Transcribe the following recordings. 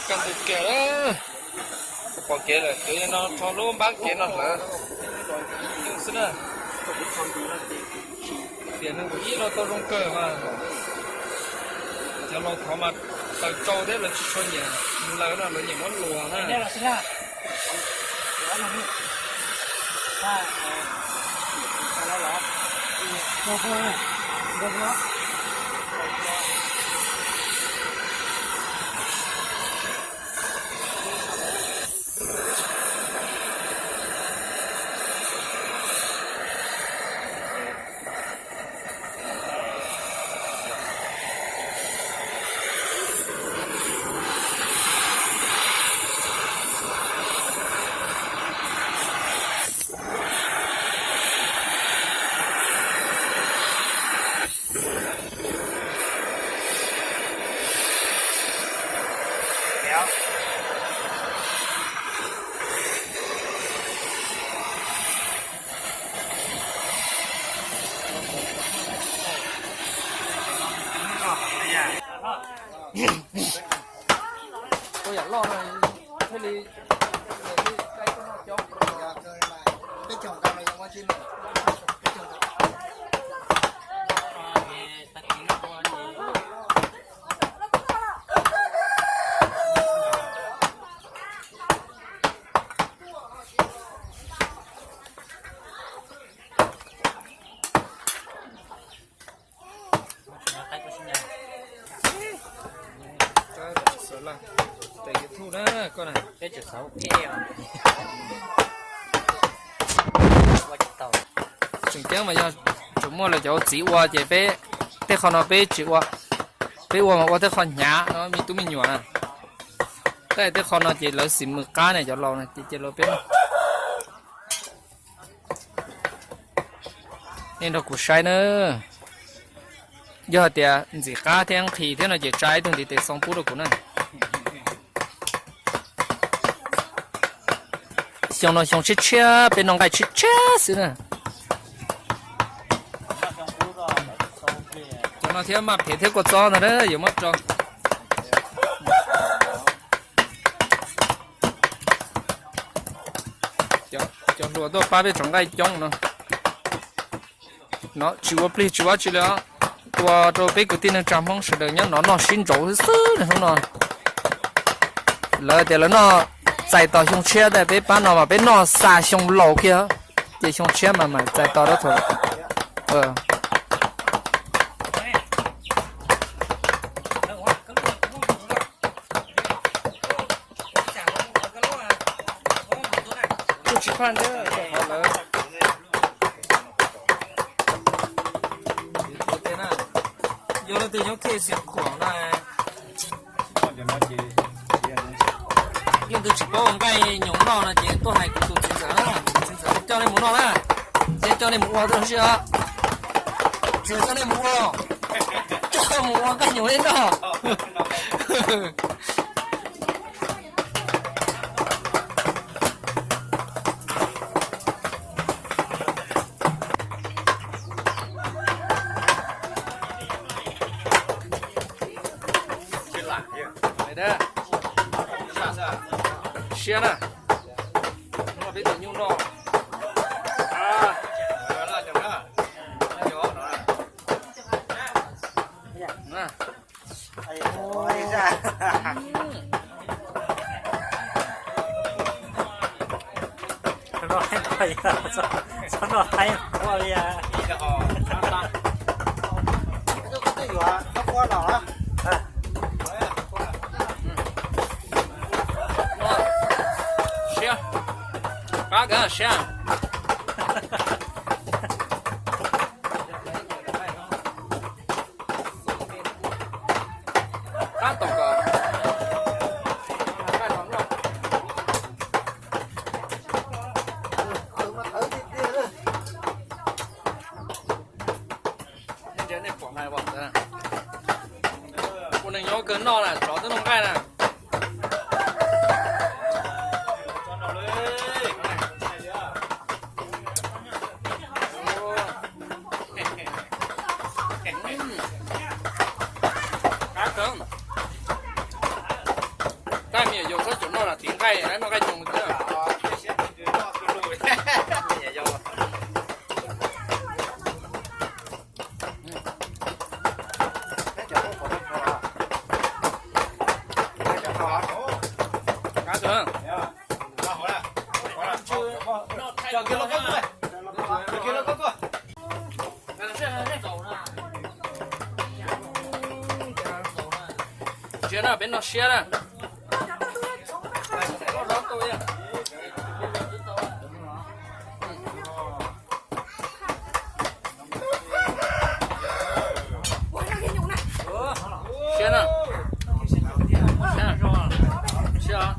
Kaj ntug kiag lawm, pom kev lawm, kev no rho lub npab kev no hlawv xwb na. Tiam neeg ib no tau zoo kawg mas, cov laus thov mas taws tsau thiab lawv tsis tshua nyiam lawv no, lawv nyiam muab luas na. Ua yam loj no thiaj li, thiaj li dai tuaj noj coob. Peb caug ntawd los yog ua tsis noj. Tes YouTube na koj na. Tseem ceeb mas yog tseem muaj lawv cov txiv ua ces peb tej qho no peb tsis ua, peb ua mas ua tej qho hnyav no me tub me nyuam na. Tej, tej qho no ces lawv xim mws qab ne, cov laus na ces cia lawv peb. Nej nrog kuv saib na. Yog hais tias ntxim qab thiab nqhis thiab no ces tsa ib tug ntiv tes xoo pub rau kuv na. Xyoo no xyoo tshiab tshiab peb noj nqaij tshiab tshiab xwb na. Cov no thiab maj phem thiab kua txob ntag na yuav muab rau. Cov hluas tuaj pab peb rau nqaij coob no. No tsis ua plig tsis ua tsi li os. Ua rau peb kwv tij neej tsa Hmoob sawv daws nyob no noj sib ntsaum xwb xwb hnub no. Lawv tias lawv noj txais tos xyoo tshiab tab peb pab no mas peb noj xa xyoo laus kiag, ces xyoo tshiab mas mam txais tos rau thaum. Kuj tsis phaj nteb lawv. Yog leej twg nyob Khej Xeev Khuam na, leej twg tsis paub ua nqaij nyoos noj no ces tuaj hais kuv tus txiv ntxawm, txiv ntxawm coj nej mus noj na, txiv coj nej mus ua tuaj sib os, txiv coj nej mus ua, coj mus ua nqaij nyoos nej noj. Siab na, peb tus nyuj noj. Txhob noj haib ua li. Siab, qab kawg siab. Tab tom kom nej pom na, ua neeg nyob kawg noj na, tsov twb noj nqaij na. Qab kawg, qab Qaij, noj qaij nyoos xwb. Siab na, peb noj siab na. Siab na. Siab na. Siab.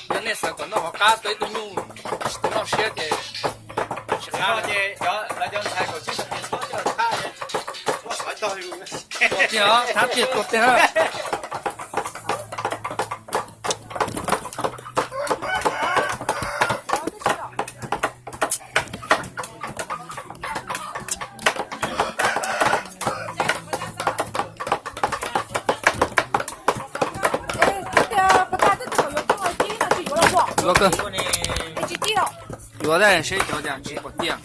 Yog nej xav kom noj hauv qab tau ib tug nyuj tsis tau noj siab ces tsis qab. Tuag tiag, thab tiag, tuag tiag na. Los kawg. Yuav seb cov cas tsis pom tiag.